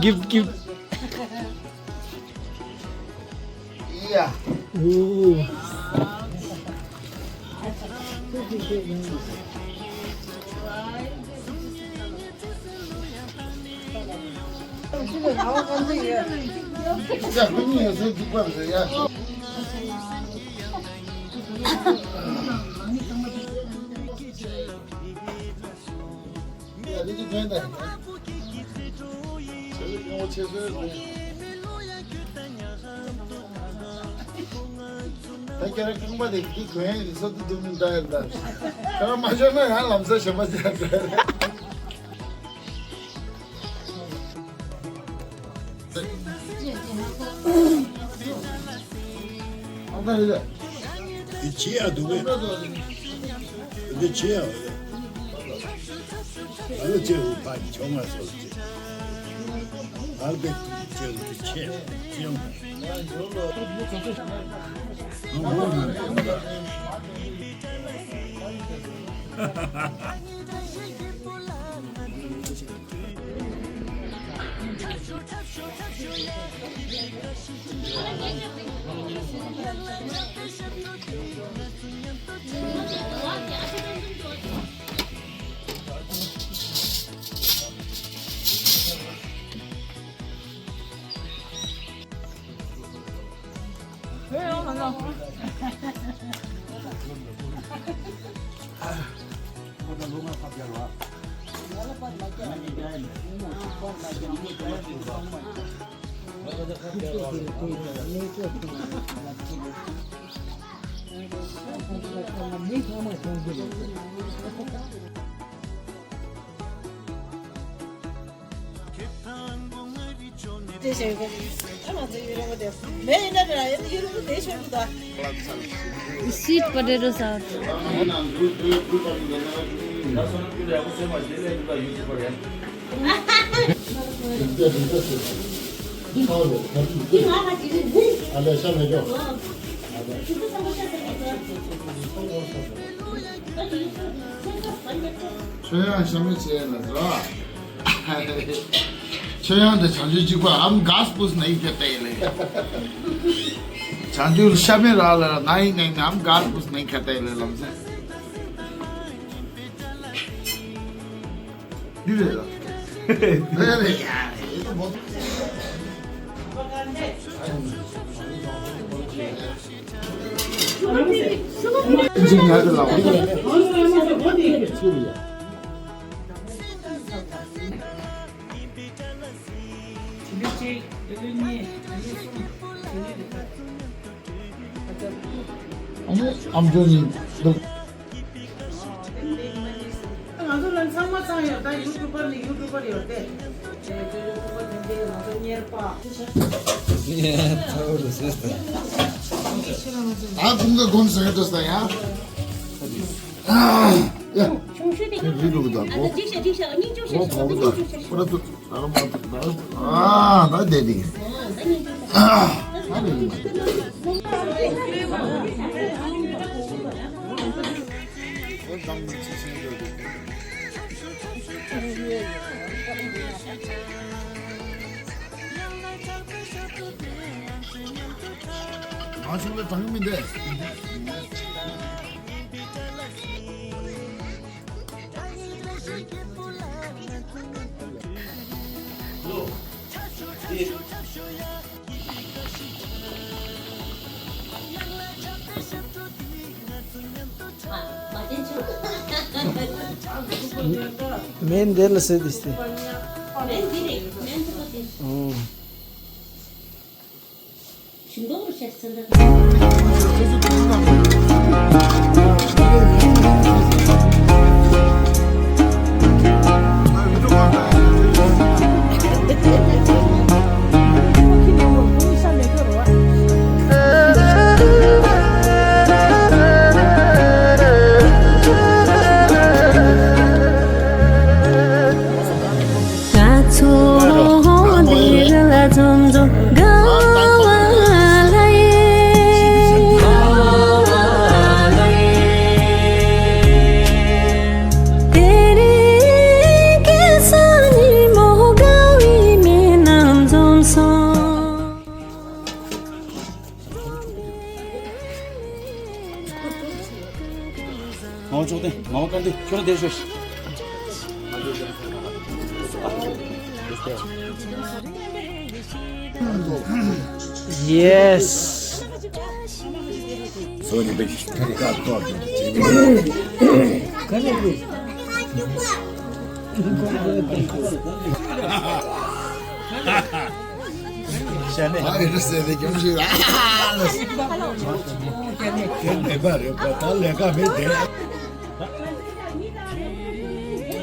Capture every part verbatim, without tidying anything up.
Give, give. Yeah. Ooh. ད་ཁྱེད་རང་རྐང་པ་དེ་འདི་གོན་ཡས་རེད་ས་དུ་འདུག་མི་འདྲ་ཡོད་ད། ཁྱེད་རང་མ་ཤོར་ན་ཡང་ལམ་སང་གཞན་པ་བྱས་འགྲོ་ཡ་རེད། ཨ་ད་རེད། འདི་བྱེད་ཡག་འདུག་གས། འདི་བྱེད་ཡག་རེད། ཨ་ལ་ཅེ་འུ་ཕ་གི་ཆོ་ང་སོ་ཅེ། ཨ་གེ་ཅེ་འུ་ཅེ་ཅེ་ཡང་། Sweet potato sauce. ཆོས་དབྱངས་ཤ་མེད་བྱས་ན་ར། ཆོས་དབྱངས་དང་བྱང་ཆུབ་གཅིག་པ་हम घास फूस नहीं खाता है ले। བྱང་ཆུབ་ཤ་མེད་ར་ལ་नहीं नहीं हम घास फूस नहीं खाता है ले ལམ་སེང་། འདི་རེད་ལ། རེད་རེད་ཡ་རེད་ད་མོ། ཨམ་ཅོག་གཉིས། ང་ཚོ་ལ་ཚང་མ་ཚང་ཡོད། ད་ཡུ་ཊུབ་པར་ནི་ཡུ་ཊུབ་པར་ཡོད་དེ། དེ་ཡུ་ཊུབ་པར་དེ་འདྲའི་ང་ཚོ་གཉེར་པ། ཨ་ཁུང་གི་གོམས་སུ་ཡོད་དོ་ས་ཡ། ཡ། ཆུང་ཤོས་དེ་རི་རུ་གི་ད་གོ། ཨ་ད་འགྲིག་ཤག་འགྲིག་ཤག་སྙིང་རྗེ་ཤག་གོ་གོ་གི་ད་ཁོ་ར་ཏུ། ཨ་ད་དེ་དེ། ཨ་ད་དེ་དེ། ང་ཚོ་ལ་དྲང་མི་འདས། མེན་འདི་ལ་ཟེར་དེ་སྟེ། ཨོ། མའོ་ཅོག་ཏེ། མའོ་ཀན་ཏེ། ཁྱོད་ར་དེར་ཤོད། Yes. ཨ་རེ་རེ་ཟེར་ཏེ་སྐྱོན་ཞིག་ཨ་ལ་ཟེར། དེ་མེད་པ་རེད་པ། ད་ལས་ཀ་མེད་དེ།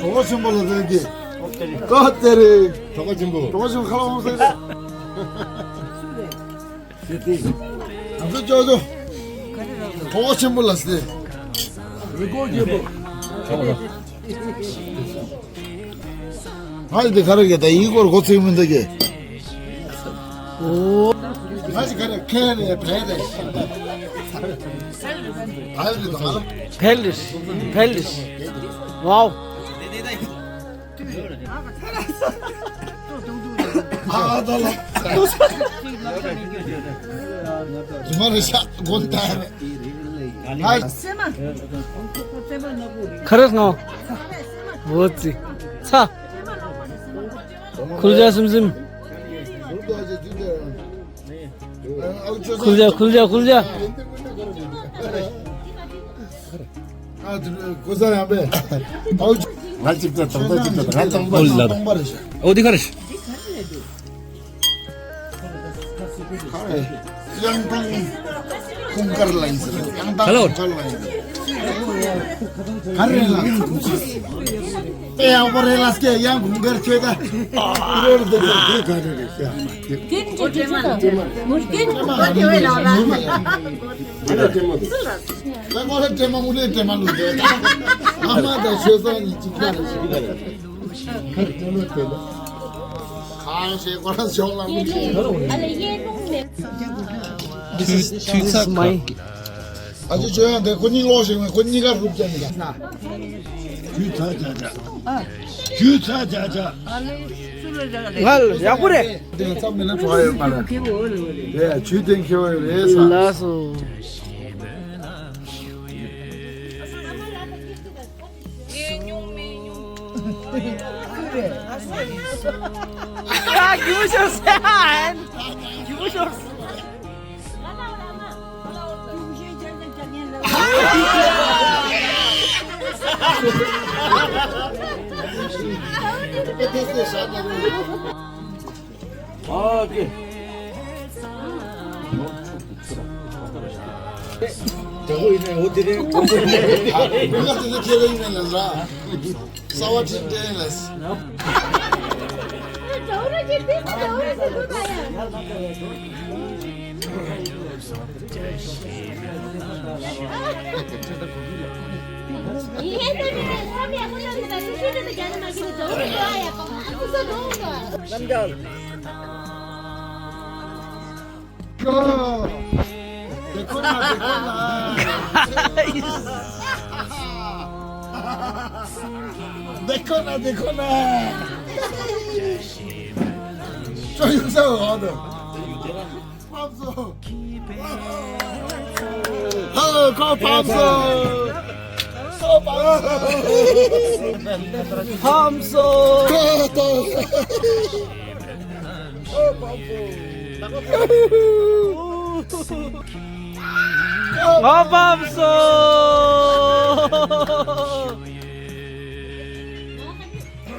གྲོགས་པོ་ཆེན་པོ་ལ་ཟེར་གྱི། ཀ་ཏེ་རེ། གྲོགས་པོ་ཆེན་པོ། གྲོགས་པོ་ཆེན་པོ་ཁ་ལ་འོང་ཟེར་གྱི། ང་ཚོ་ཅོ་ཅོ། གྲོགས་པོ་ཆེན་པོ་ལ་ཟེར། རི་ཀོ་རྒྱལ་པོ། ཧའི་དེ་ག་རེ་གེ་ད་ཡིག་སྐོར་གོ་ཚིག་མི་འདུག་གེ། ཨོ། ང་ཞིག་ག་རེ་ཁེ་རེ་བེ་རེ། ཧའི་དེ་ག་རེ། ཕེ་ལིས། ཕེ་ལིས། ཝའོ། ཨ་ད་ལ། རི་མ་རི་ཤ་གོན་ད་རེ། ཨ། ཁ་རེས་ངོ་། འོ་ཙི། ཚ། ཁུལ་ཇ་སིམ་སིམ། ཁུལ་ཇ་ཁུལ་ཇ་ཁུལ་ཇ། ཨ་དེ་གོ་ས་ཡང་པས། ཨའུ་ང་གཅིག་ཙམ་དང་ད་གཅིག་ཙམ་ང་སྟོང་པ་རེད། སྟོང་པ་རེད་ཤག་ཨོ་དེ་ག་རེད། ཡང་ཐང་ཁུང་དཀར་ལ་ཡིན་ཟེར། ཡང་ཐང་ཁུང་དཀར་ལ་ཡིན་ཟེར། ག་རེ་ལ་ཁུང་དཀར་ཟེར། དེ་ཡང་པོ་རེད་ལ་སྐད་ཡང་ཁུང་དཀར་ཆོས་ད། རོར་དེ་དེ་ག་རེ་རེད་ཤག་ཀུན་གྱི་དྲི་མ་ལ། མུར་ཀུན་གྱི་དྲི་མ་ལ། ལ་ཁོ་ལ་དྲི་མ་དངོས་གནས་དྲི་མ་ལུས་ཏེ། ཨ་མ་དང་ཆོས་བཟང་གཉིས་གཅིག་པ་རེད་ཤག་ཁ་དྲི་མ་དེ་ལ། གང་ཞིག་ཁོ་རང་ཞོགས་ལ་མི་ཤེས། This is, this is my. ཨ་ཅེ་ཆོས་དབྱངས་དེ་ཁོ་གཉིས་ཀློག་ཤེས་མེད། ཁོ་གཉིས་ཀ་རུབ་ཀྱང་མི་ཤེས། ཇུས་ཚ་ཇ་ཇ། ཇུས་ཚ་ཇ་ཇ། ང་ཡག་པོ་རེད། དེ་ཙམ་མིན་ན་གྲོགས་ཡོད་པ་རེད། དེ་ཇུས་དེ་མཁས་པོ་རེད་ས། ལགས་སོ། ཨ། རྒྱུ་ཤོར་སེ། རྒྱུ་ཤོར། ཨོ་ཀེ། དགྲ་བོ་ཡིན་ན་འོ་དེ་རིང་ཁོང་ཁྲོ་ཡིན་ན། ང་དེ་ཚོ་ཁྱེད་རང་ཡིན་ན་ལ། གསར་བ་འཕྲིན་སྟེང་ལས། देखो ना, देखो ना। देखो ना, देखो ना। 저 여자 어디? 팝송. 어, 거 팝송. 어, 팝송. 팝송. 거 또. 어, 팝송. 아, 팝송.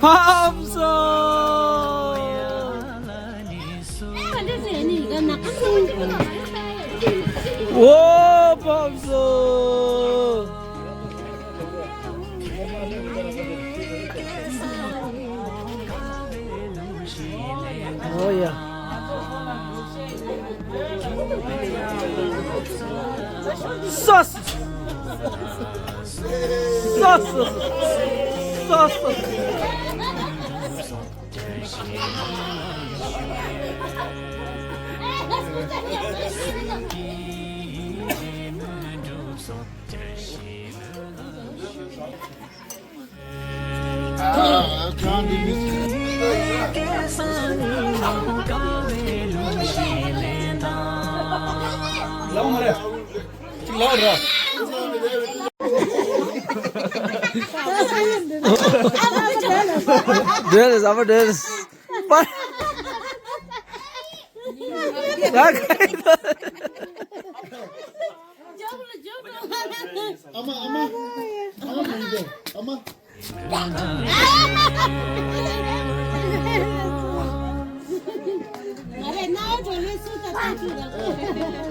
ཕམ་སོང་། འོ་ཕམ་སོང་། འོ་ཡ། སོ་སོ། སོ་སོ། སོ་སོ། འདྲེས་ཟ་མ་འདྲེས། པར། ང་ཁ་ཡིན་ད། ཨ་མ། ཨ་མ། ཨ་མ་མི་འདུག་ཨ་མ། ང་རེ་ནའོ་གྲོ་ལེ་སུ་ད་ད་ཅུ་ད།